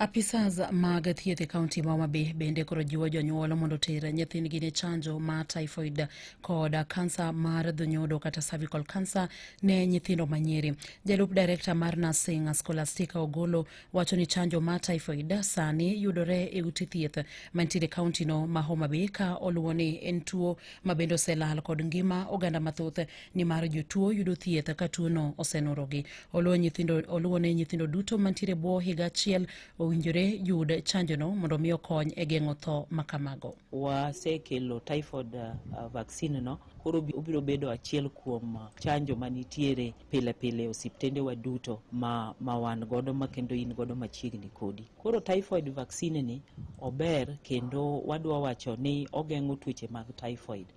Apisas mag thieth e kaunti ma Homa Bay bende koro jiwo jonyuol mondo oter nyithindgi ne chanjo mar typhoid kod kansa mar dho nyodo kata cervical cancer ne nyithindo manyiri. Jalup director mar nursing Scholastica Ogolo wacho ni chanjo mar typhoid sani yudore e ute thieth mantiere e kauntino ma Homa Bay ka oluwo ni en tuo ma bende oselal kod ngima oganda mathoth nimar jotuo yudo thieth ka tuono osenurogi. Oluwo ne nyithindo duto mantiere bwo higa achiel owinjore yud chanjono mondo mi okony e geng'o tho ma kamago. Wasekelo typhoid vaccine no, koro obiro bedo achiel kuom chanjo manitiere pile pile e osiptende wa duto ma wan godo ma kendo in godo machiegni kodi. Koro typhoid vaccine ni ober kendo wadwa wacho ni ogeng'o tuoche mag typhoid.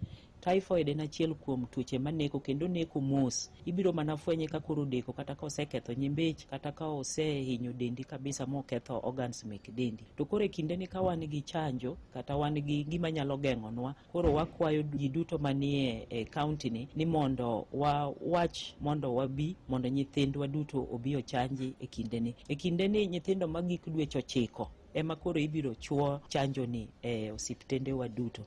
Typhoid en achiel kuom tuoche maneko kendo neko mos. Ibiro mana fwenye ka koro odeko kata ka oseketho nyimbich kata ka osehinyo dendi kabisa moketho organs mek dendi. To koro e kindeni ka wan gi chanjo kata wan gi gima nyalo geng'onwa, koro wakwayo ji duto manie e county ni mondo wawach mondo wabi mondo nyithindwa duto obi ochanji e kindeni. E kindeni nyithindo magik dweche 9 ema koro ibiro chuo chanjo ni e osiptende wa duto.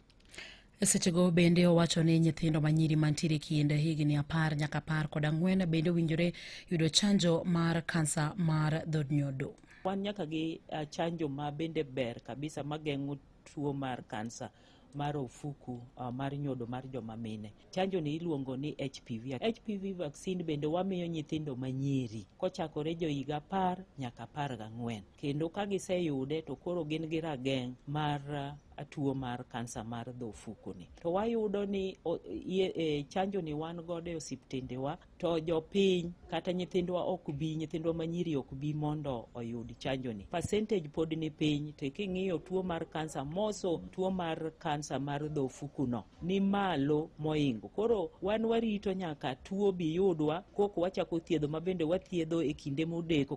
E sechego bende owacho ni nyithindo manyiri mantiere kind higni 10 nyaka 14 bende owinjore yudo chanjo mar kansa mar dho nyodo. Wan nyaka gi chanjo ma bende ber kabisa mageng'o tuo mar kansa mar ofuku mar nyodo mar joma mine. Chanjo ni iluongo ni HPV. HPV vaccine bende wamiyo nyithindo manyiri kochakore jo higa 10 nyaka 14. Kendo ka giseyude to koro gin gi rageng' mar tuo mar kansa mar dho ofuku ni. To wayudo ni chanjo ni wan godo e osiptendewa to jopiny kata nyithindwa ok bi, nyithindwa manyiri ok bi mondo oyud chanjo ni. Percentage pod ni piny, to king'iyo tuo mar kansa moso tuo mar kansa mar dho ofuku no ni malo moingo. Koro wan warito nyaka tuo bi yudwa kok wachako thiedho ma bende wathiedho e kinde modeko.